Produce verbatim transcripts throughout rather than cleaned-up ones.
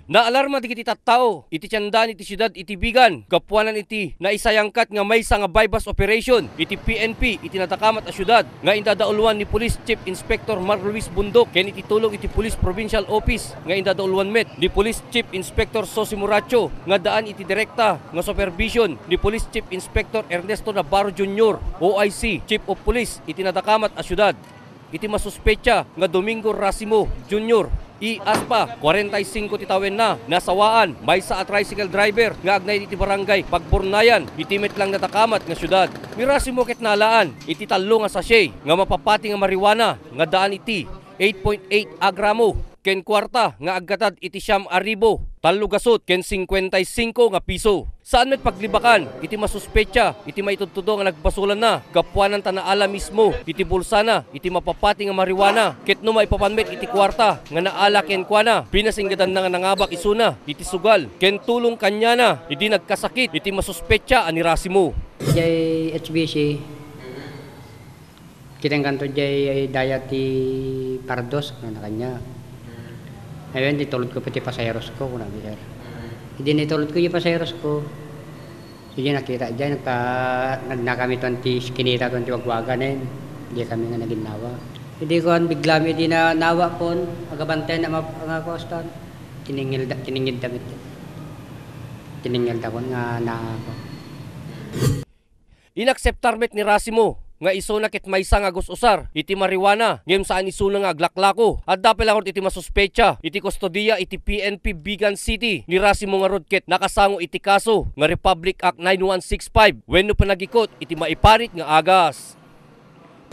Naalarma dagiti tattao iti tiendaan iti siudad iti Vigan gapuanan iti naisayangkat nga maysa nga buy-bust operation iti P N P iti nadakamat a siudad nga indadauluan ni Police Chief Inspector Mark Luis Bundok ken iti tulong iti Police Provincial Office nga indadauluan met ni Police Chief Inspector Sosi Muracho nga daan iti direkta nga supervision ni Police Chief Inspector Ernesto Navarro Junior, O I C, Chief of Police iti nadakamat a siudad. Iti masuspetsa nga Domingo Racimo Junior, E. Aspa, kuarenta y singko ti tawenna, nasawaan, maysa a tricycle driver nga agnaed iti barangay Pagburnayan iti met lang nadakamat nga siudad. Ni Racimo ket naalaan iti tallo nga sachet nga mapapati nga marijuana nga daan iti eight point eight a gramo ken kuarta nga aggatad iti siam a ribu, tallo gasut ken singkuenta y singko nga piso. Saan met paglibakan iti masuspetsa iti maitudtudo nga nagbasolanna gapuanan ta naala mismo iti bulsana iti mapapati nga marijuana ket no maipapan met iti kuarta nga naala kenkuana, pinasinggadanna nga nangabak isuna iti sugal ken tulong kaniana idi nagkasakit iti masuspetsa a ni Racimo. Jay H B C, Kitengkanto jay dayat ti pardos, kuna kaniak. Ayan, itulodko pay ti pasaherosko, kuna, sir. Idi naitulodko jay pasaherosko, sige, nakita jay, nagpa-, nagna kami ton ti iskinita ton ti wagwagan, eh. Di kami nga naginnawa. Idi kuan, bigla mi idi na, nawa pon, agabantay na map-, nga kuas ton. Tiningil da, tiningil da, tiningil da kon nga na, Inakseptar met ni Racimo nga isuna ket maysa nga agus-usar iti marijuana ngem saan isuna nga aglaklako. Adda pay la ngarud iti masuspetsa iti kustodia iti P N P Vigan City ni Racimo ngarud ket nakasango iti kaso nga Republic Act nine one six five wenno panagikut iti maiparit nga agas.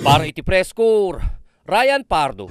Para iti Press Corps, Ryan Pardo.